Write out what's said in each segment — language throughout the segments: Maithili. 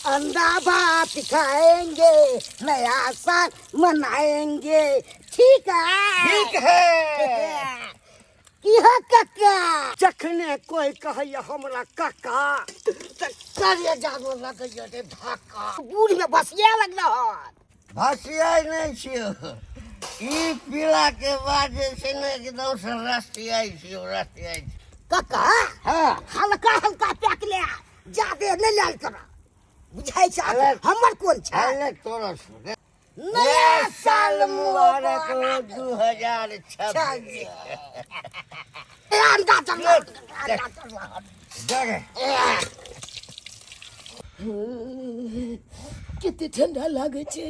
अंडा भात खाएंगे, नया साल मनाएंगे। ठीक है। ठीक है। की हो काका? जखने कोई कहैया हमरा काका तऽ करे जागो लगैया रे धक्का। बूढ़ में बसिया लग रहल। भसियाइ नहि छियौ, ई पीला के बाद जे छै ने एकदम से रसियाइ छियौ, रसियाइ छियौ। काका। हाँ। हल्का हल्का पैक ले, जादे नहि लाल कर, बुझाइ छै? अरे, हमर कोन छै? अरे तोरा सुने नया साल मुबारक हो 2026। अंडा चल, अंडा चल। देख। कते ठंडा लागै छै।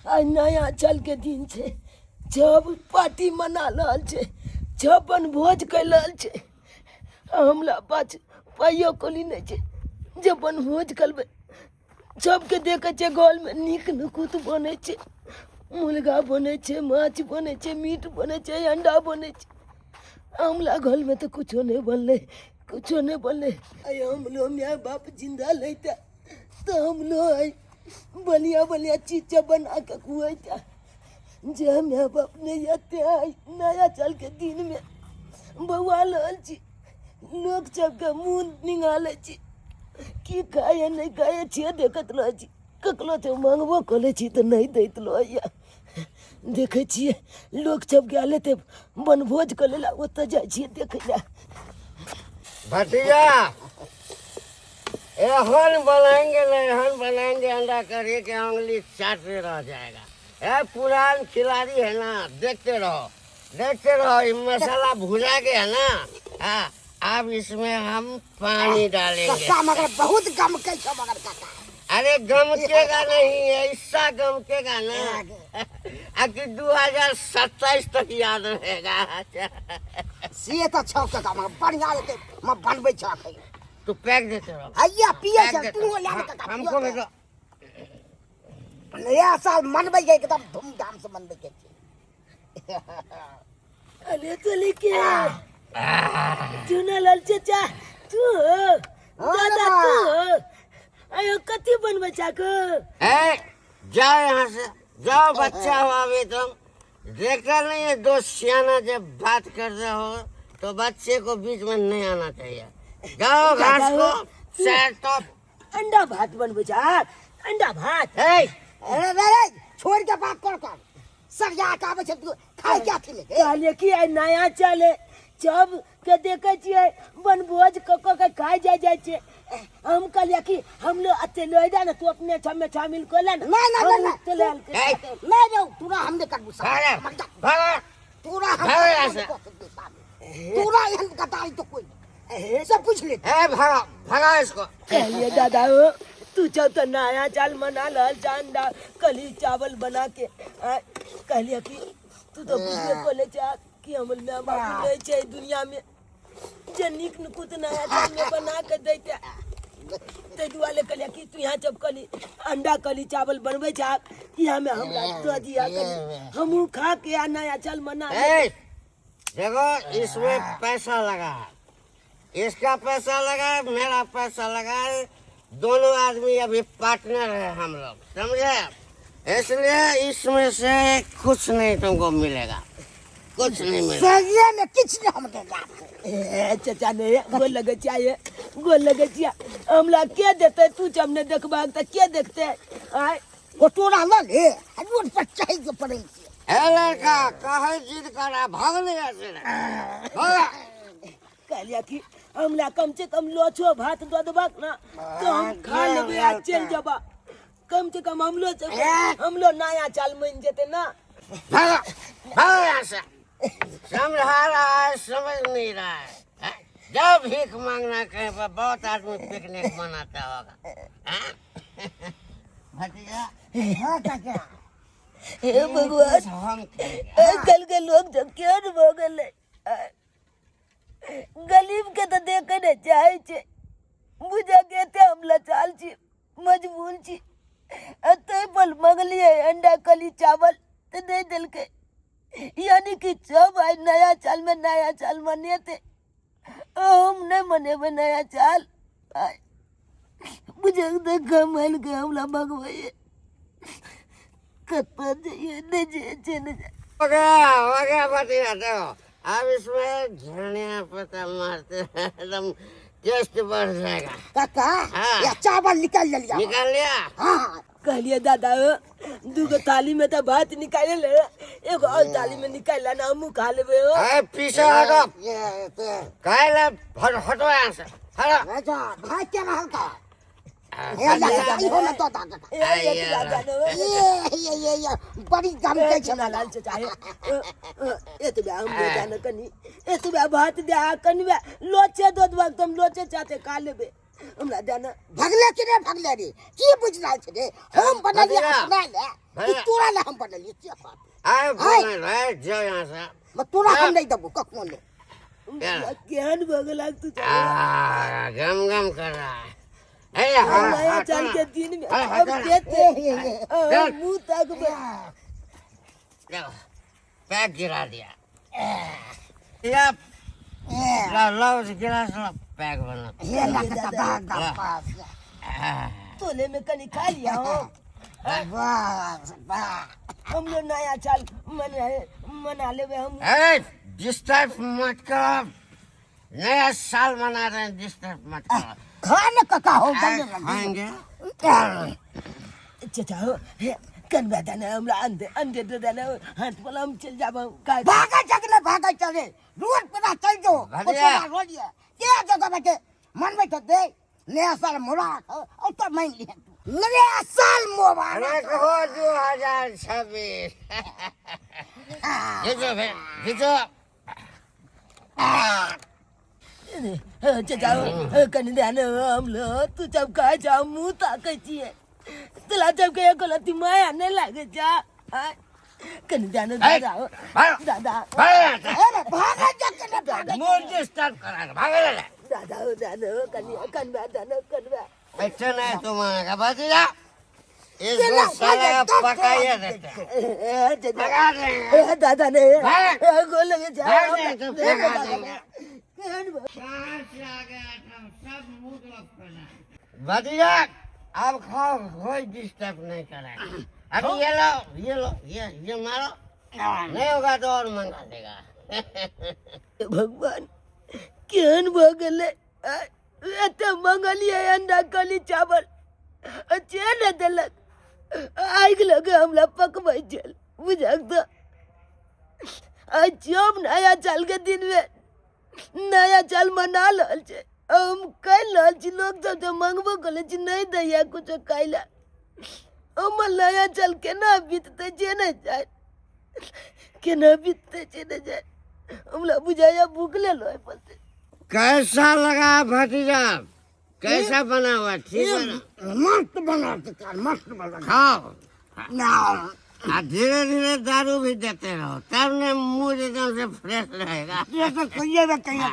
आइ नया साल के दिन छै, सब पार्टी मना रहल छै, सब बनभोज कर रहल छै। आ हमरा पास पाइयो कौड़ी नहि छै जे बनभोज करबै। सबके देखै छियै घरमे नीक नुकुत बनै छै, मुर्गा बनै छै, माछ बनै छै, मीट बनै छै, अंडा बनै छै। हमरा घरमे तऽ कुछो नहि बनलै, कुछो नहि बनलै। आइ हमरो माय बाप जिन्दा रहितै तऽ हमरो आइ बढ़िआँ बढ़िआँ चीज सब बना कऽ खुअइतै। जे माय बाप नहि एतै, आइ नया सालके दिनमे बौआ रहल छी, लोक सबके मुँह निङ्गालै छी, की खाइए नहि खाइए से देखैत रहै छी। ककरो से मांगबो करै छी तऽ नहि दैत रहैए। देखै छियै लोक सब गेल हेतै बनभोज करै लए, ओतऽ जाइ छियै देखै लए। भतीजा, एहन बनाएंगे ना, एहन बनाएंगे अंडा करी के उंगली चाटते रह जाएगा। ए पुरान खिलाड़ी है ना, देखते रहो, देखते रहो। ये मसाला भुना गया ना, हाँ, अब इसमें हम पानी डालेंगे। काका, मगर बहुत गमकै छौ मगर काका। अरे गमकेगा नहीं, ऐसा गमकेगा ना कि 2027 तक याद रहेगा। से तऽ छौ काका, मगर बढ़िआँ हेतै, म बनबै छौ अखन। तू पैक देते रहो। हैया पियै पैक छै। देते तू रहो। लए ले। हाँ, काका, हमको भी दो। नया साल मनबै के एकदम धूमधाम से मनबै के छै। अरे चली के चुनालाल चाचा, तू हो? दादा, तू हो? अयो, कथी बनबै चाको? ए, जाओ यहाँ से, जाओ। बच्चा हो अभी तुम, देखता नहीं है? दो सियाना जब बात कर रहे हो तो बच्चे को बीच में नहीं आना चाहिए। जाओ घास को सैर तो। अंडा भात बनबै छ, अंडा भात। ए, अरे रे रे, छोड़ के बात कर कर सरिया के आबै छै, तू खाय के अथी ले। कहलिए कि आइ नया चले सब के देखे छियै बनभोज कऽ कऽ के खाइ जाइ जाइ छै। हम कहलिए कि हम लोग अते लऽ जा ने, तू अपने सब में शामिल कऽ ले ने। नहीं, नहीं, हम नहीं, ओते लए के ए, नहीं रे, तोरा हम नहीं करबू सब। भागे, मर जा। भागे। तोरा हम भागे यहाँ से। तोरा एहन गद्दारी तो कोई नहीं, सब पूछ ले। ए, भगा भगा इसको। कहलिए दादा हो, तू चल तो नया चाल मना लल छ अंडा कली चावल बना के। कहलिए कि तू तो बुझबे कऽ ले छ कि हमर माय बाप नहि छै दुनिया में जे नीक नुकुत नया साल में बना के दैते। ताहि दुआरे कहलिए कि तू यहाँ जब कली अंडा कली चावल बनबै छ, यहाँ में हमरा दऽ दिया कली, हमहूँ खा के आ नया साल मना लेबै। ए, देखो, इसमें पैसा लगा है, इसका पैसा लगा है, मेरा पैसा लगा है, दोनों आदमी अभी पार्टनर है हम लोग, समझे? इसलिए इसमें से कुछ नहीं तुमको मिलेगा, कुछ नहीं मिलेगा। सरिये में किछु नहीं हम देगा। ए चाचा ने गोल लगे छियै, गोल लगे छियै। हमरा के देतै? तू जब ने देखबाक तऽ के देखतै आय? ओ तोरा लऽ ले आ रोड पर चढ़ि के पड़ै छै। ए लड़का, काहे जिद करा? भाग नहीं ऐसे भाग। कहलियै कि हमरा कम से कम लोचो भात दऽ देबक ना तऽ हम खा लेबै आ चलि जेबा। कम से कम हमलो सब हमलो नया चाल मानि जेतै ना। भागो भागो यहाँ से। समझा रहा है, समझ नहीं रहा है, हैं? जाओ भीख मांगना कहीं पर, बहुत आदमी पिकनिक मनाता होगा, हैं? भतीजा। हाँ काका। हे भगवान। हम खाएंगे। आइ काल्हि के लोग सब केहन भऽ गेलै, गरीब के तऽ देखै नहि चाहै छै। बुझा के एते हम लाचार छी, मजबूर छी, आ ताहि पर मंगलियै अंडा कली चावल तऽ नहि देलकै। यानी कि सब आइ नया साल में नया साल मनेतै, आ हम नहि मनेबै नया साल। आइ बुझे जग तक कमाइल के हमरा भगवैये कतऽ जइए नहि जे छै नहि जाय। हो गया भतीजा। देखो, अब इसमें धनिया पत्ता मारते हैं, एकदम टेस्ट बढ़ जाएगा। काका। हाँ। या चावल निकाल लिया। निकाल लिया। हाँ। कहलिए दादा हो, दूगो थाली में तऽ भात निकालि ले, एगो और थाली में निकालि ला ना, हमहूँ खा लेबै हो। अरे पीछे हटो। ये ते काहे हटो यहाँ से, हटो। अच्छा भाई के रहल का हे ला ई हो ना तो दा काका। ए, एतबा जानो हो। ये ये ये ये बड़ी गम के छै। लाल चाचा हे, एतबा हम दे जानो कनी एतबा भात दे आ कनिबा लोचे दो देबा तऽ हम लोचे चाते खा लेबै, हमरा जाना। भगले कि नहीं भगले रे? की बुझ रहल छै रे? हम बनलिए भगले। अपना ले भगले। ई तोरा ले हम बनलिए से बात। अरे बोले रे, जाओ यहाँ से। म तोरा हम नहीं देबो कखनो ने। केहन भऽ गेल तू? आ, गम गम कर रहा है। ए, हाँ, नया हटो साल ना। के दिन में अरे, अब हटो ना। देते ये, ये, ये। मुंह तक में। देखो, पैक गिरा दिया। या ला लाओ, गिलास ला, पैक बना। ये ला काका दा दा पास। तोले में कनी खा लिया हो। वाह वाह। हम लोग नया साल मना मना लेबै हम। ए, डिस्टर्ब मत करो, नया साल मना रहे हैं, डिस्टर्ब मत करो। खा न काका हो। ए, खाएंगे। चाचा हो, हे, कनबा दाना हमरा अंडे अंडे दे देना, हाथ वाला हम चल जाब का। भागा जगले भागा चले रोड पे ना चल जो। भैया। रोड ये के जगह बैठे मन में तो दे नया साल मुबारक हो और तो मान लिया तू नया साल अरे मुबारक। कहो 2026। खींचो भाई, खींचो। चाचा हो, कनी दाना हम लोग तू जब कहे जा मुंह ताकै छियै तोला जब के एको लत्ती माया नहीं लागे जा आय, कनी दाना दादा हो। भागो। दादा। भागो यहाँ से। अरे भागा जगले भागा। मूड डिस्टर्ब करा, भागो ले। दादा हो, दादा हो, कनी कनबा दाना कनबा। अच्छा नहीं तुम्हारा भतीजा, इसको साला पकाइए देते हैं। ए, चाचा। पका देंगे। ए, दादा ने भाग। ए, गोल लगे जा। भाग नहीं तो पका देंगे। केहन कहाँ से आ गया तुम? सब मूड ऑफ करना। भतीजा, अब खाओ, कोई डिस्टर्ब नहीं करेगा। अभी ये लो, ये लो, ये मारो, नहीं होगा तो और मंगा देगा। भगवान, केहन भऽ गेलै आ, एते मंगलियै अंडा कली चावल आ से नहि देलक, आगि लगे हमरा पकबै छल बुझक तऽ। आइ जब नया साल के दिनमे नया साल मना रहल छै, हम कहि रहल छी, लोक सब जे मंगबो करै छी नहि दैया कुछो खाइ लए। हमर नया साल केना बीततै जे नहि जाय, केना बीततै से नहि जाय, हमरा बुझाइया भूखले रहे पड़तै। कैसा लगा भतीजा? कैसा बना हुआ? ठीक है ना? मस्त बना काका, मस्त बना। खाओ। ना। आ धीरे धीरे दारू भी देते रहो, तब ने मूड एकदम से फ्रेश रहेगा। ये तो कहिए ना कहिए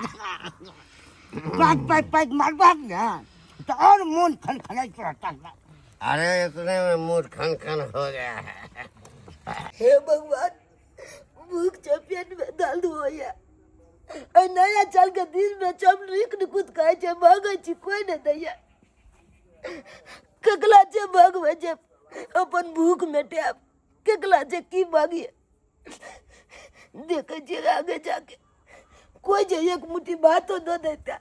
पैक पैक पैक मारबा ना तो और मन खनखनाइत रहता है। अरे, इतने में मूड खन खन हो गया है। हे भगवान, भूख छै पेट में दर्द होइया, एहि नया साल के दिन में सब नीक निकुत खाइ छै, मांगै छी कोई नहि दैया, केकरा छै मांगबै जे अपन भूख मेटायब, केकरा छै की मांगिए? देखै छियै आगे जाके कोई जे एक मुट्ठी भातो दऽ देता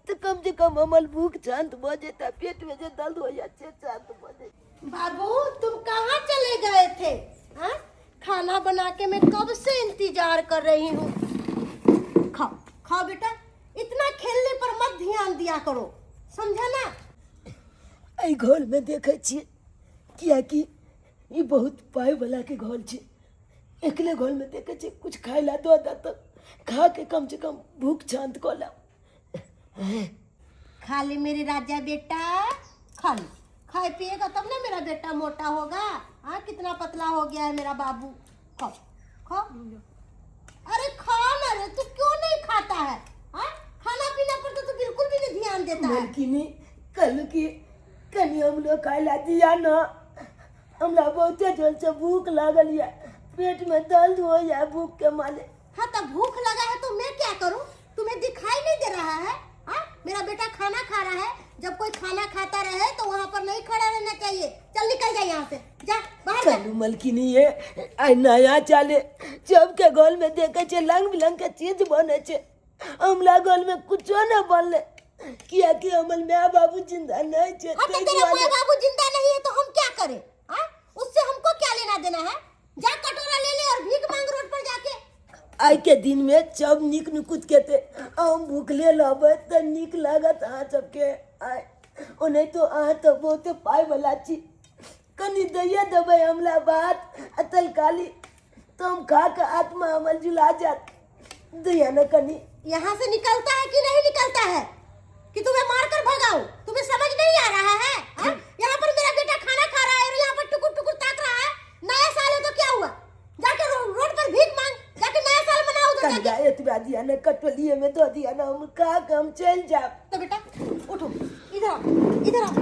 तऽ कम से कम हमर भूख शांत भऽ जेता, पेट में जे दर्द होइया से शांत भऽ जेता। बाबू, तुम कहाँ चले गए थे? हाँ, खाना बना के मैं कब से इंतजार कर रही हूँ। खाओ खाओ बेटा, इतना खेलने पर मत ध्यान दिया करो, समझा ना? एहि घरमे देखै छियै, किएकि ई बहुत पाइवलाके घर छै, एकले घरमे देखै छियै कुछ खाइ लए दऽ दे तऽ खा के कम से कम भूख शांत कऽ लेब। खा ले मेरे राजा बेटा, खा ले। खाए पिएगा तब ना मेरा बेटा मोटा होगा। हाँ, कितना पतला हो गया है मेरा बाबू। खाओ खाओ, अरे खा ना रे, तू क्यों नहीं खाता है? हाँ, खाना पीना पर तो तू बिल्कुल भी नहीं ध्यान देता है। मलकिनी, कहलू कि कनि हमरो खाइ लए दिया न, हमरा बहुते जोरसँ भूख लागल यऽ, पेटमे दर्द होइया भूख के मारे। हाँ, तब भूख लगा है तो मैं क्या करूं? तुम्हें दिखाई नहीं दे रहा है? हाँ, मेरा बेटा खाना खा रहा है, जब कोई खाना खाता रहे तो वहाँ पर नहीं खड़ा रहना चाहिए। चल निकल जा यहाँ से, जा बाहर जा। चलू मलकिनी ये आइ नया चाले सबके घर में देखे छे रंग बिरंग के चीज बने छे, हमला घर में कुछो न बनले, कियाकि हमर my बाबू जिंदा नहीं छे। हाँ तो ताहि तेरे दुआरे माँ बाबू जिंदा नहीं है तो हम क्या करें? हाँ, उससे हमको क्या लेना देना है? जा कटोरा ले ले और भीख मांग रोड पर जाके। आइ के दिन में सब नीक नुकुत के थे, हम भूखले रहबै तऽ नीक लागत अहाँ सबके। आइ ओनाहितो अहाँ तऽ बहुते पाइ वाला छी, कनि दैये देबै हमरा भात आ तरकारी तऽ हम खा कऽ आत्मा हमर जुला जायत। दैया ने कनि। यहाँ से निकलता है कि नहीं निकलता है कि तुम्हें मार कर भगाऊं? तुम्हें समझ नहीं आ रहा है? हाँ? यहाँ पर मेरा बेटा खाना खा रहा है और यहाँ पर टुकुर टुकुर ताक रहा है। नया साल है तो क्या हुआ? जाके रोड पर भीख मांग, जाके नया साल मनाओ उधर कनि जाके। एतबा दिया ने, कटोलिए में दऽ दिया ने, हम खा कऽ हम चलि जायब। तो बेटा उठो, इधर आओ, इधर आओ,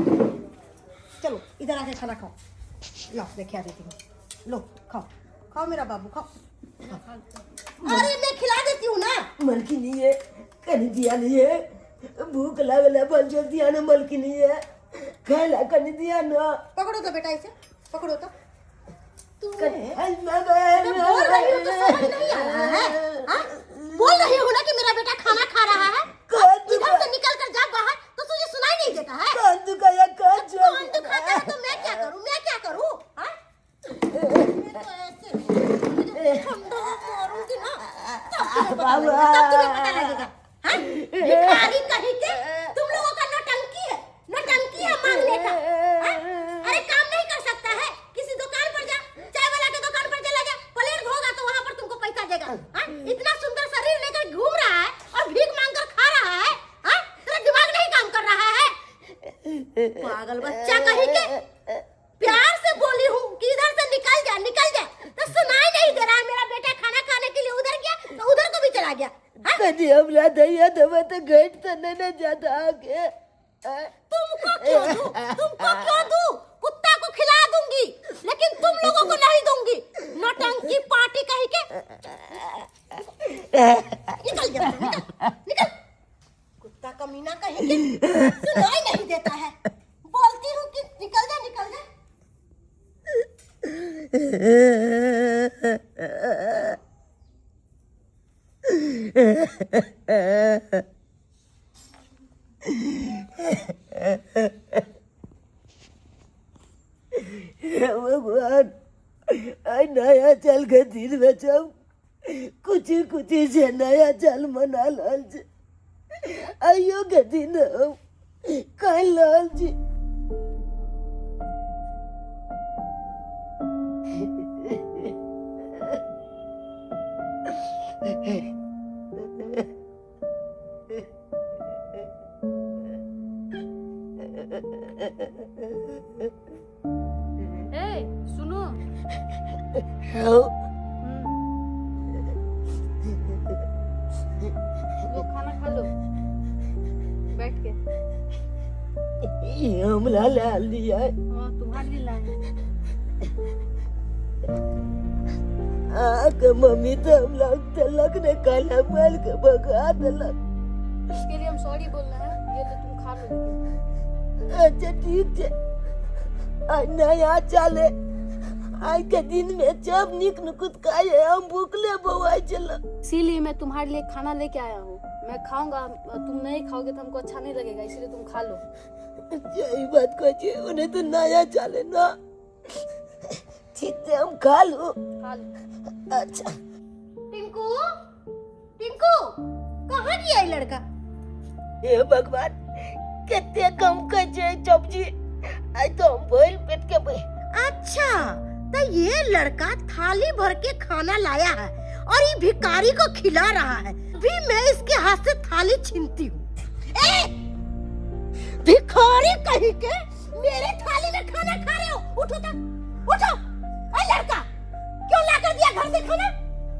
चलो इधर आके खाना खाओ। लो मैं खिला देती हूँ, लो खाओ खाओ मेरा बाबू खाओ। अरे मैं खिला देती हूँ ना। मलकिनी ये कनि दिया नहीं है, भूख लागल है, बल जोर दिया ने मलकिनी ये, खाय ला कनि दिया ना। पकड़ो तो बेटा इसे, पकड़ो तो। कनि तुम्हें मैं बोल रही हूँ तो समझ नहीं आ रहा है? हाँ? बोल रही हूँ ना कि मेरा बेटा खाना खा रहा है, कान इधर दुखा से निकल कर जा बाहर तो तुझे सुनाई नहीं देता है। कान दुखाया, कान जोर कान दुखाता है तो मैं क्या करूँ, मैं क्या करूँ? हाँ? मैं तो ऐसे तुझे ठंडा मारूंगी ना, तब तुम्हें पता लगेगा, तब तुम्हें पता लगेगा। हाँ? भिखारी कहीं के, तुम लोगों का नौटंकी है, नौटंकी है मांगने का। हाँ? अरे काम नहीं कर सकता है, किसी दुकान पर जा, चाय वाला के दुकान पर चला जा, प्लेट धोगा तो वहाँ पर तुमको पैसा देगा। हाँ? इतना सुंदर शरीर लेकर घूम रहा है और भीख मांग कर खा रहा है। हाँ? तेरा दिमाग नहीं काम कर रहा है, पागल बच्चा कहीं के। प्यार से बोली हूँ कि इधर से निकल जा, निकल जा, तो सुनाई नहीं दे रहा है। मेरा बेटा खाना खाने के लिए उधर गया तो उधर को भी चला गया। हाँ? कनि हमरा दैया देबै तऽ घटि तऽ नहि ने जायत अहाँके। तुमको क्यों दूं? तुमको क्यों दूं? कुत्ता को खिला दूंगी लेकिन तुम लोगों को नहीं दूंगी। नौटंकी पार्टी कहीं के। निकल जा, निकल निकल, कुत्ता कमीना कहीं के, सुनाई नहीं देता है। बोलती हूँ कि निकल जा, निकल जा। हे भगवान, आइ नया साल के दिन में सब खुशी खुशी से नया साल मना रहल छै, आइयो के दिन हम कानि रहल छी। ए सुनो। हौ। लो खाना खा लो बैठ के। ई हमरा लए लियै। हाँ तुम्हारे लिए लाए हैं। अहाँके मम्मी तऽ हमरा देलक ने, काल्हि मारि के भगा देलक। इसके लिए हम सॉरी बोल रहे हैं, ये तो तुम खा लो लेकिन। अच्छा ठीक छै, आइ नया चाले, आइ के दिन में सब नीक नुकुत खाइ है, हम भूखले बौआइ छलहुँ। इसीलिए मैं तुम्हारे लिए खाना लेके आया हूँ, मैं खाऊंगा, तुम नहीं खाओगे तो हमको अच्छा नहीं लगेगा, इसीलिए तुम खा लो। अच्छा ई बात कहै छै, ओने तो नया चाले ना, ठीक छै हम खा लू। खा लो। अच्छा। टिंकू, टिंकू कहाँ गया ये लड़का? हे भगवान, कते कम कहै छै सब्जी, आइ तो हम भरि पेट के अच्छा तो ये लड़का थाली भर के खाना लाया है और ये भिखारी को खिला रहा है। भी मैं इसके हाथ से थाली छीनती हूँ। ए! भिखारी कहीं के मेरे थाली में खाना खा रहे हो। उठो तो, उठो। ए लड़का, क्यों ला कर दिया घर से खाना?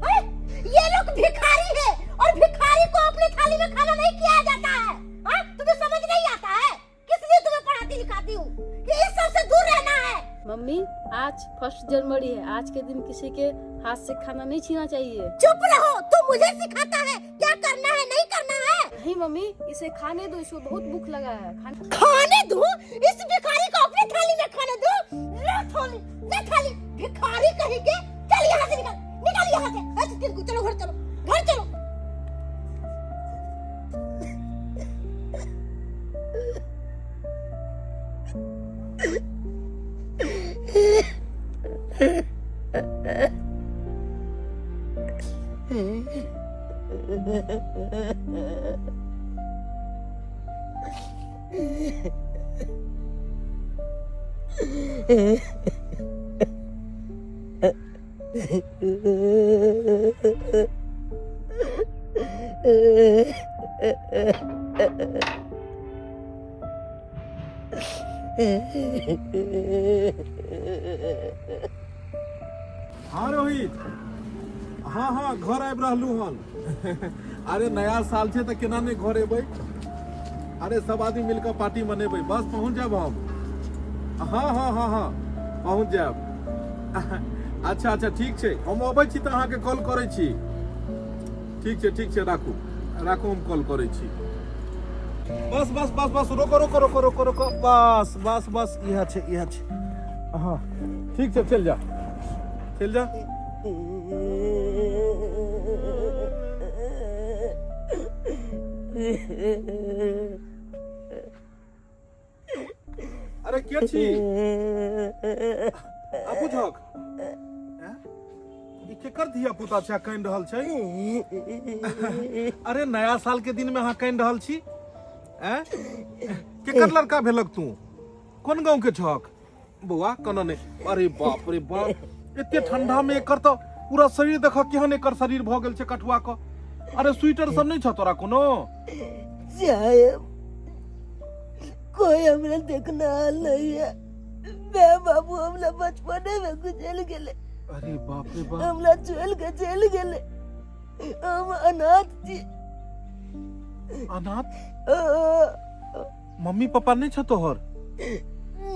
हैं? ये लोग भिखारी है और भिखारी को अपने थाली में खाना नहीं खिलाया जाता है। हाँ? तुम्हें समझ नहीं आता है? किस लिए तुम्हें पढ़ाती लिखाती हूँ कि इस सब से दूर रहना है। मम्मी आज 1 जनवरी है, आज के दिन किसी के हाथ से खाना नहीं छीना चाहिए। चुप रहो, तू मुझे सिखाता है क्या करना है नहीं करना है। नहीं मम्मी, इसे खाने दो, इसको बहुत भूख लगा है। खाने खाने दो इस भिखारी को, अपनी थाली में खाने दो। ले थाली, ले थाली, भिखारी कहीं के। चल यहाँ से निकल, निकल यहाँ से। अच्छा टिंकू चलो घर चलो, घर चलो। हाँ रोहित, हाँ हाँ घर आबि रहलू हन। अरे नया साल छै तऽ केना नहि घर एबै। अरे सब आदमी मिलकर पार्टी मनेबै, बस पहुँच जायब हम। हाँ हाँ हाँ हाँ पहुँच जायब। अच्छा अच्छा ठीक छै, हम अबै छी तऽ अहाँके कॉल करै छी। ठीक छै ठीक छै, राखू राखू, हम कॉल करै छी। बस बस बस बस, रोको रोको रोको रोको रोको, बस बस बस, इएह छै इएह छै। हाँ ठीक छै, चलि जा चलि जा। अरे के छी आ बुझक हैं? ई केकर धिया पुता छै आ कानि रहल छै? अरे नया साल के दिन में अहाँ कानि रहल छी? हैं? केकर लड़का भेलक तू? कोन गांव के छक बौआ? कोना नहि। अरे बाप रे बाप, एते ठंडा में एकर तऽ पूरा शरीर देख केहन एकर शरीर भऽ गेल छै कठुआ के। अरे स्वेटर सब नहि छौ तोरा कोनो? साहेब कोई हमरा देखना नहीं है। मैं बाबू हमरा बचपने में गुजर गेले। अरे बाप रे बाप, हमरा छोड़ के चल गेले। हम अनाथ छी। अनाथ? मम्मी पापा नहीं छौ तोहर?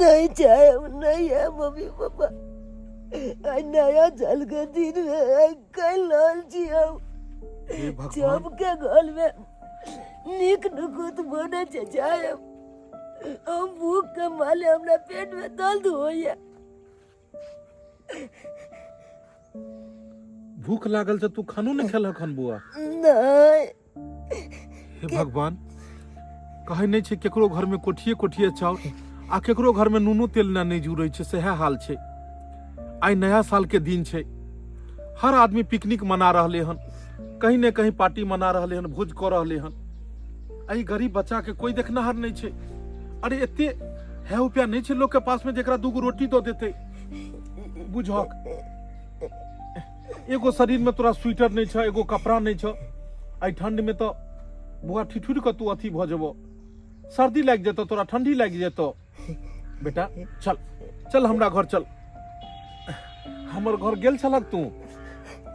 नहीं चाहे नहीं है मम्मी पापा। आई नया साल के दिन में आई कल लाल छी हम। हे भगवान, सबके घर में नीक नुकुत बने छै साहेब। हम भूख के मारे हमरा पेट में दर्द होइया। भूख लागल छै, तू खानो नहीं खेलक हन बुआ? नहीं। हे भगवान, कहै नहि छै केकरो घर में कोठिए कोठिए चाउर आ केकरो घर में नूनो तेल ना नहि जुड़ै छै, सएह हाल छै। आइ नया साल के दिन छै, हर आदमी पिकनिक मना रहले हन, कहीं ने कहीं पार्टी मना रहले हन, भोज कऽ रहले हन। एहि गरीब बच्चा के कोई देखनाहार नहि छै। अरे एते है रुपया नहि छै लोग के पास में जेकरा दूगो रोटी दऽ देतै। बुझक एगो शरीर में तोरा स्वेटर नहि छ, एगो कपड़ा नहि छ। एहि ठंड में तऽ बुआ ठिठुर कऽ तू अथी भऽ जेबो, सर्दी लागि जेतौ तोरा, ठंडी लागि जेतौ। बेटा चल चल हमरा घर चल। हमर घर गेल छलक तू?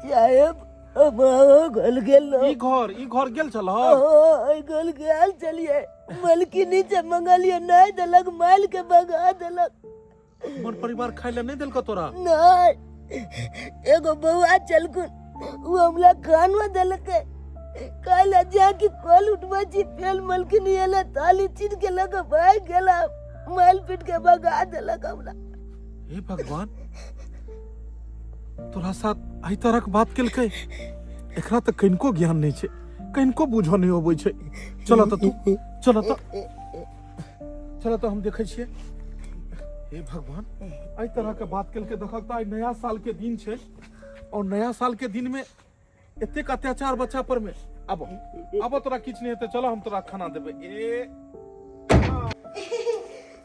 साहेब हम अहाँ घर गेल ई घर, ई घर गेल छलहक? हाँ, घर गेल छलियै। मलकिनी से मंगलियै नहीं देलक, माइल के भगा देलक। हमर परिवार खाय लए नहि देलकौ तोरा? नहीं, एगो बौआ चलकुन वो हमरा खानो देलकै। काल्हि जाके कल उठबै छी फेर मलकिनी एलै थाली छीन के लऽ कऽ भागि गेला, माइल पीट के भगा देलक हमरा। हे भगवान, तोरा साथ एहि तरहक बात केलकै? एकरा तऽ कनिको ज्ञान नहि छै, कनिको बुझऽ नहि अबै छै। चल तऽ तू चल तऽ, चल तऽ हम देखै छियै। हे भगवान, एहि तरहके बात केलकै। देखक तऽ आइ नया साल के दिन छै और नया साल के दिन में एतेक अत्याचार बच्चा पर में। आब आब तोरा किछु नहि हेतै, चल हम तोरा खाना देबै। ए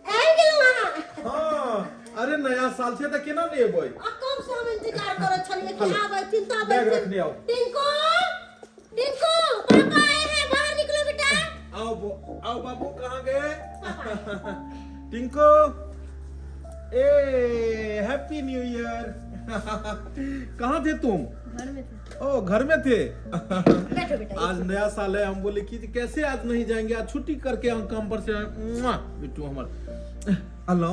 आबि गेलहुँ अहाँ? हाँ, अरे नया साल छै तऽ केना नहि एबै? आ कब से हम इंतजार करऽ छलियै कि हेलो। आबैथिन तऽ बैग आबैथिन। रखने आओ। टिंकू, टिंकू, पापा आए हैं, बाहर निकलो बेटा। आओ आओ बाबू, कहाँ गए? टिंकू, ए हैप्पी न्यू ईयर। कहाँ थे तुम? घर में थे। ओ घर में थे। बैठो बेटा। आज नया साल है, हम बोले कि कैसे आज नहीं जाएंगे, आज छुट्टी करके हम काम पर से आए। मुआ, बिट्टू हमर हेलो,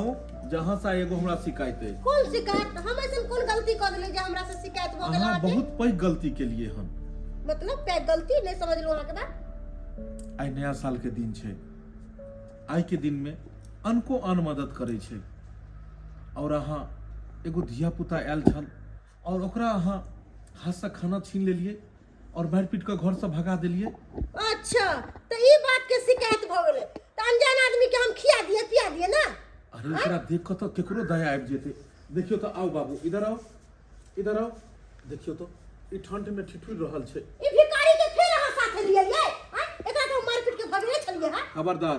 जहाँ सा एगो हमरा शिकायत है। कोन शिकायत? हम ऐसन कोन गलती कर देली जे हमरा से शिकायत भऽ गेल अहाँ अहाँके? बहुत पैघ गलती के लिए हम। मतलब पैघ गलती नहीं समझलहुँ अहाँके बात। आइ नया साल के दिन छै। आइ के दिन में अनको आन मदद करै छै और अहाँ एगो धिया पुता आयल छल और ओकरा अहाँ हाथ से खाना छीन लेलिए और मारि पीट कऽ घर से भगा देलिए। अच्छा तो ई बात के शिकायत भ गेलै त अनजान आदमी के हम खिया दिए पिया दिए ना। अरे ओकरा देख कऽ तऽ केकरो दया आबि जेतै। देखियौ तऽ, आउ बाबू इधर आउ, इधर आउ। देखियौ तऽ ई ठंड में ठिठुर रहल छै। ई भिखारी के फेर अहाँ साथे लिए लिए आँ? एकरा के हम मारि पीट के भगने छलिए हां। खबरदार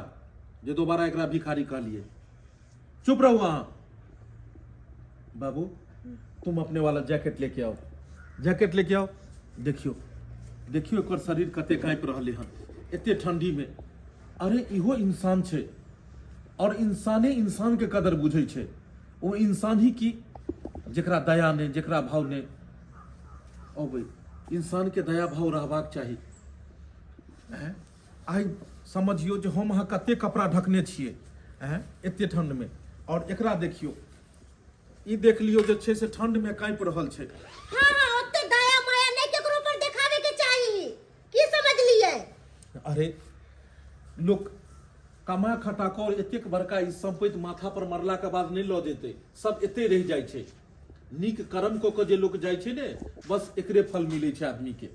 जे दोबारा एकरा भिखारी कहलिए। चुप रहू अहाँ। बाबू तुम अपने वाला जैकेट लेके आओ, जैकेट लेके आओ। देखियो देखियो एकर शरीर कते काँपि रहलै हन एते ठंडी में। अरे इहो इंसान छै और इंसाने इंसान के कदर बुझै छै। ओ इंसान ही की जेकरा दया नहि, जेकरा भाव नहि अबै। इंसान के दया भाव रहबाक चाही। हैं आइ समझियो जे हम अहाँ कते कपड़ा ढकने छियै हैं एते ठंड में, और एकरा देखियो, ई देख लियो जे छै से ठंड में काँपि रहल छै। हाँ हाँ ओते दया माया नहीं केकरो पर देखावे के चाही, की समझलिए? अरे लोक कमा खटा कऽ और एतेक बड़का ई संपत्ति माथा पर मरला के बाद नहीं लऽ जेतै, सब एते रहि जाइ छै। नीक कर्म कऽ कऽ जे लोक जाइ छै ने, बस एकरे फल मिलै छै आदमी के।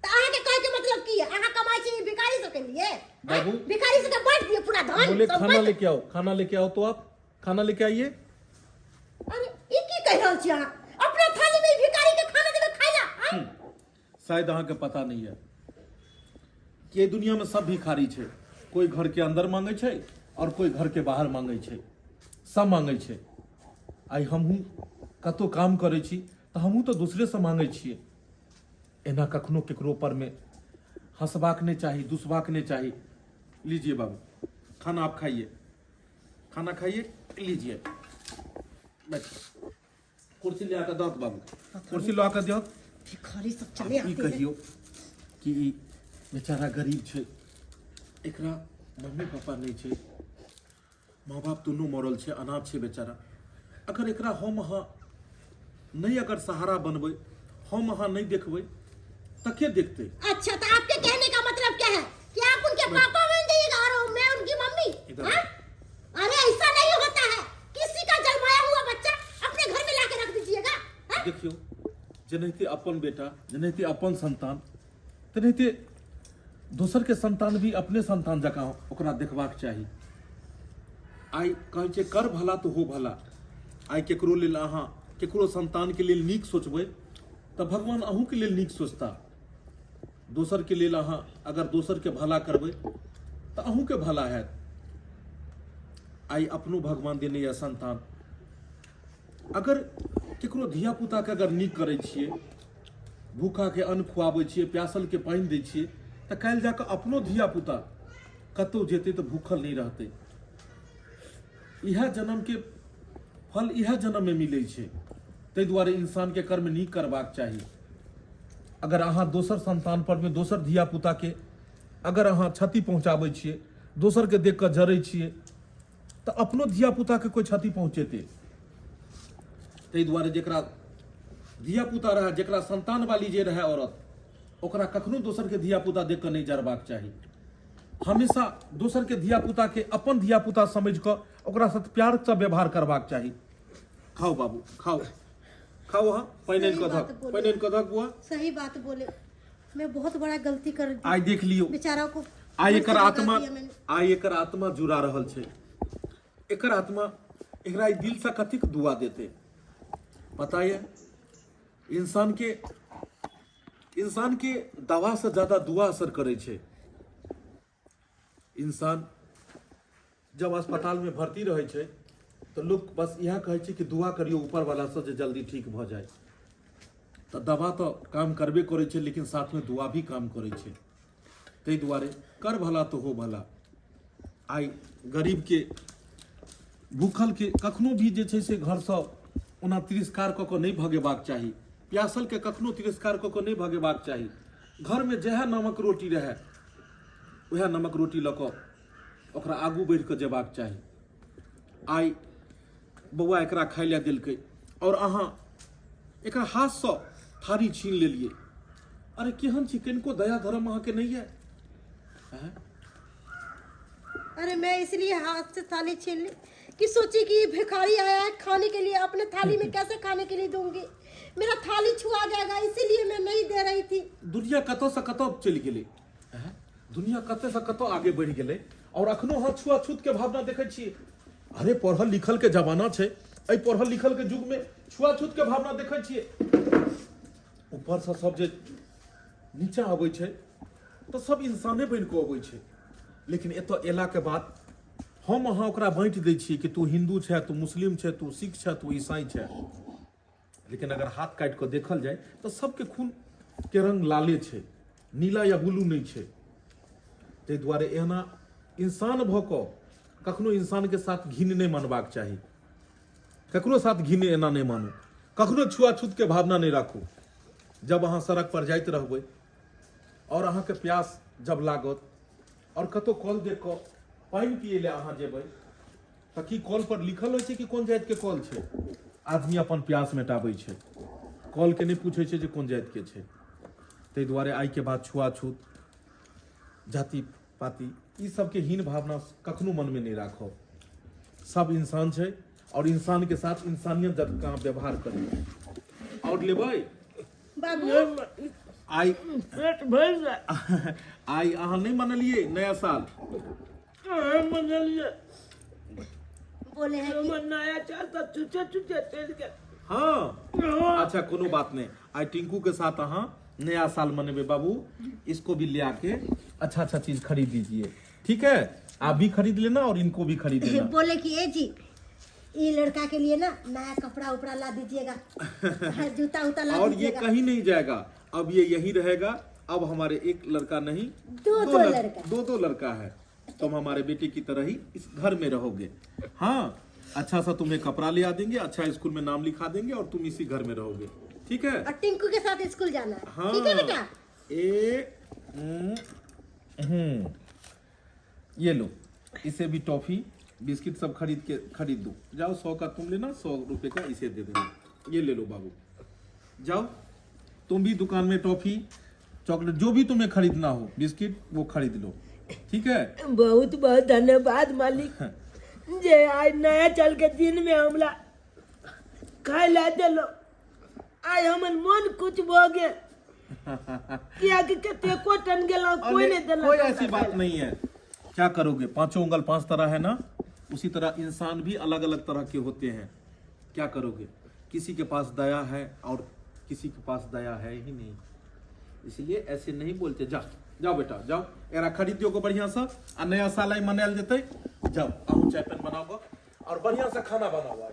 तऽ अहाँ के कहै के मतलब की है? अहाँ कमाइ छी भिखारी सबके लिए? बाबू। भिखारी सबके बांट दिए पूरा धन, बोले खाना संपत्ति। लेके आओ, खाना लेके आओ तो आप खाना लेके आइए। अरे ई की कहि रहल छी अहाँ? अपना थाली में ई भिखारी के खाना देबै खाइ ला, आँय? शायद अहाँ के पता नहीं है कि एहि दुनिया में सब भिखारी छै। कोई घर के अंदर मांगे छै और कोई घर के बाहर मांगे छै, सब मांगे छै। आइ हमहूँ कतहु काम करै छी तऽ हमहूँ तऽ दोसरे से मांगे छियै। एना कखनो केकरो पर में हंसबाक नहीं चाही, दुसबाक नहीं चाही। लीजिए बाबू खाना आप खाइए, खाना खाइए, लीजिए बैठिए। कुर्सी ले आकर दो बाबू, कुर्सी ला कर दो। भिखारी सब चले ई आते हैं। कहियो कि ई बेचारा गरीब छै, एकरा मम्मी पापा नहीं छै, माँ बाप दुनू मरल छै, अनाथ छै बेचारा। अगर एकरा हम अहाँ नहीं अगर सहारा बनबै, हम अहाँ नहीं देखबै तऽ के देखतै? अच्छा तो आपके कहने का मतलब क्या है कि आप उनके पापा बन जाइएगा और मैं उनकी मम्मी? इधर हाँ? अरे ऐसा नहीं होता है, किसी का जन्माया हुआ बच्चा अपने घर में लाके रख दीजिएगा, हाँ? देखियो जेनाहिते अपन बेटा, जेनाहिते अपन संतान, तेनाहिते दोसर के संतान भी अपने संतान जकाँ ओकरा देखबाक चाही। आइ कहै छै कर भला तो हो भला। आइ केकरो लेल अहाँ केकरो संतान के लेल नीक सोचबै तऽ भगवान अहूँ के लेल नीक सोचता। दोसर के लेल अहाँ अगर दोसर के भला करबै तऽ अहूँ के भला हैत। आइ अपनो भगवान देने यऽ संतान, अगर केकरो धिया पुता के अगर नीक करै छियै, भूखा के अन्न खुआबै छियै, प्यासल के पानि दै छियै, तऽ काल्हि जाकऽ अपनो धिया पुता कतहु जेतै तऽ भूखल नहि रहतै। इएह जन्म के फल इएह जन्म में मिलै छै। ताहि दुआरे इंसान के कर्म नीक करबाक चाही। अगर अहाँ दोसर संतान पर में दोसर धिया पुता के अगर अहाँ क्षति पहुँचाबै छियै, दोसर के देख कऽ जरै छियै, तऽ अपनो धिया पुता के कोई क्षति पहुँचेतै। ताहि दुआरे जेकरा धिया पुता रहै, जेकरा संतान वाली जे रहै औरत, ओकरा कखनो दोसर के धिया पुता देख कऽ नहि जरबाक चाही। हमेशा दोसर के धिया पुता के अपन धिया पुता समझ कऽ ओकरा साथ प्यार से व्यवहार करबाक चाही। खाओ बाबू, खाओ खाओ। हाँ, पानि आनि कऽ सही बात धक, बोले। पानि आनि कऽ धक बुआ। सही बात बोले, मैं बहुत बड़ा गलती कर दी। आइ देख लियौ, बेचारा को आइ मन एकर से भगा आत्मा, दिया मैंने। आइ एकर आत्मा जुड़ा रहल छै। एकर आत्मा एकरा ई दिल से कतेक दुआ देते पता ये? इंसान के दवा से ज्यादा दुआ असर करे छै। इंसान जब अस्पताल में भर्ती रहे छै तऽ लोक बस इएह कहै छै कि दुआ करियौ ऊपर वाला से जे जल्दी ठीक भऽ जाय। तऽ दवा तऽ काम करबे करै छै, लेकिन साथ में दुआ भी काम करै छै। ताहि दुआरे कर भला तो हो भला। आइ गरीब के, भूखल के कखनो भी जे छै से घरसँ ओना तिरस्कार कऽ कऽ नहि भगेबाक चाही। प्यासल के कखनो तिरस्कार कऽ कऽ नहि भगेबाक चाही। घरमे जएह नमक रोटी रहए उएह नमक रोटी लऽ कऽ ओकरा आगू बढ़ि कऽ जेबाक चाही। आइ बौआ एकरा खाइ लए देलकै और अहाँ एकरा हाथसँ थारी छीन लेलियै। अरे केहन छी, कनिको दया धर्म अहाँके नहि यऽ? हैं? अरे मैं इसलिए हाथ से थाली छीन ली कि सोची कि ये भिखारी आया है खाने के लिए, अपने थाली में कैसे खाने के लिए दूंगी, मेरा थाली छुआ जाएगा, इसीलिए मैं नहीं दे रही थी। दुनिया कतौ से कतौ चलि गेलै, हैं? दुनिया कतऽ से कतऽ आगे बढ़ि गेलै और अखनो अहाँ छुआछूत के भावना देखै छियै। अरे पढ़ल लिखल के जमाना छै, एहि पढ़ल लिखल के युग में छुआछूत के भावना देखै छियै। ऊपर से सब जे नीचा अबै छै तऽ सब इंसाने बनि कऽ अबै छै, लेकिन एतऽ एला के बाद हम अहाँ ओकरा बाँटि दै छियै कि तू हिन्दू छै, तू मुस्लिम छै, तू सिख छै, तू ईसाई छै। लेकिन अगर हाथ काटि कऽ देखल जाय तऽ सबके खून के रंग लाले छै, नीला या ब्लू नहि छै। ताहि दुआरे एहना इंसान भऽ कऽ कखनो इंसानके साथ घिन नहि मानबाक चाही, ककरो साथ घिन एना नहि मानू, कखनो छुआछूतके भावना नहि राखू। जब अहाँ सड़क पर जाइत रहबै और अहाँके प्यास जब लागत और कतौ कल देख कऽ पानि पियै लए अहाँ जेबै तऽ की कल पर लिखल होइ छै कि कोन जातिके कल छै? आदमी अपन प्यास मेटाबै छै, कलके नहि पूछै छै जे कोन जातिके छै। ताहि दुआरे आइके बाद छुआछूत जाति पाति ई सबके हीन भावना कखनो मनमे नहि राखब। सब इंसान छै और इंसान के साथ इंसानियत जकाँ व्यवहार करू। और लेबै बाबू आइ पेट भरि जाय। आइ अहाँ नहि मनलियै नया साल? कहाँ मनलियै? बोले हैं कि हमर नया साल तऽ चुचे चुचे चलि गेल। हाँ अच्छा कोनो बात नहीं, आई टिंकू के साथ अहाँ नया साल मनेबे। बाबू इसको भी ले आके अच्छा अच्छा चीज खरीद दीजिए, ठीक है? आप भी खरीद लेना और इनको भी खरीद लेना। बोले कि ए जी ये लड़का के लिए ना नया कपड़ा उपड़ा ला दीजिएगा, हाँ, जूता उता ला और ये दीजिएगा। कहीं नहीं जाएगा, अब ये यही रहेगा। अब हमारे एक लड़का नहीं दो दो लड़का। दो दो लड़का है, तुम हमारे बेटे की तरह ही इस घर में रहोगे। हाँ अच्छा सा तुम्हें कपड़ा ले आ देंगे, अच्छा स्कूल में नाम लिखा देंगे और तुम इसी घर में रहोगे, ठीक है? और टिंकू के साथ स्कूल जाना है। हाँ। ठीक है बेटा? ए हम्म ये लो, इसे भी टॉफी बिस्किट सब खरीद के खरीद दो। जाओ 100 का तुम लेना, 100 रुपए का इसे दे देना। ये ले लो बाबू, जाओ तुम भी दुकान में टॉफी चॉकलेट जो भी तुम्हें खरीदना हो बिस्किट वो खरीद लो, ठीक है? बहुत बहुत धन्यवाद मालिक जे आइ नया साल के दिन में हमरा खाय ला देलो। आइ हमर मन कुछ भऽ गेल, कियाकि कतेको टन गेलहुँ कोई नहीं देलक। कोई हमरा ऐसी खाय बात ला। नहीं है, क्या करोगे, पांचों उंगल पांच तरह है ना, उसी तरह इंसान भी अलग अलग तरह के होते हैं। क्या करोगे, किसी के पास दया है और किसी के पास दया है ही नहीं, इसलिए ऐसे नहीं बोलते। जा जाओ बेटा जाओ, एरा खरीद दियो को बढ़िया सा आ नया साल आई मनायल जेतै। जाओ अहूँ चाय पान बनाओ और बढ़िया से खाना बनाओ। आई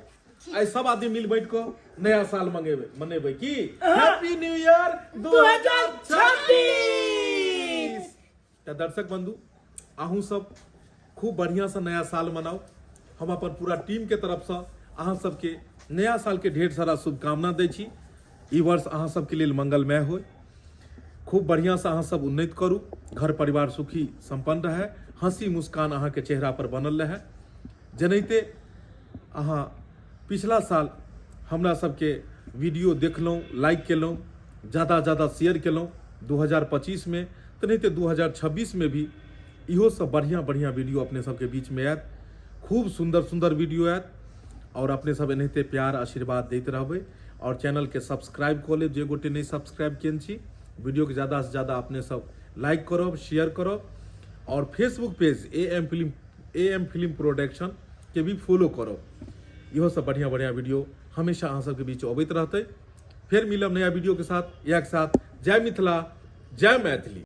आई सब आदमी मिल बैठ को नया साल मंगेबे मनेबे की हैप्पी न्यू ईयर 2026। तऽ दर्शक बंधु अहूँ सब खूब बढ़िया से नया साल मनाओ। हम अपन पूरा टीम के तरफ से अहाँ सबके नया साल के ढेर सारा शुभकामना दै छी। ई वर्ष अहाँ सबके लेल मंगलमय होय, खूब बढ़िया से अहाँ सब उन्नति करू, घर परिवार सुखी संपन्न रहे, हंसी मुस्कान अहाँ के चेहरा पर बनल रहे। जेनाहिते अहाँ पिछला साल हमरा सबके वीडियो देखलहुँ, लाइक केलहुँ, ज़्यादा ज़्यादा शेयर केलहुँ 2025 में, तेनाहिते 2026 में भी इहो सब बढ़िया बढ़िया वीडियो अपने सबके बीच में आयत, खूब सुंदर सुंदर वीडियो आयत और अपने सब एनाहिते प्यार आशीर्वाद दैत रहबै। और चैनल के सब्सक्राइब कऽ लेब जे गोटे नहि सब्सक्राइब केने छी, वीडियो के ज़्यादा से ज़्यादा अपने सब लाइक करब, शेयर करब और Facebook page A M film production के भी फॉलो करब। इहो सब बढ़िया बढ़िया वीडियो हमेशा अहाँ सबके बीच अबैत रहतै। फेर मिलब नया वीडियो के साथ, इएह के साथ जय मिथिला जय मैथिली।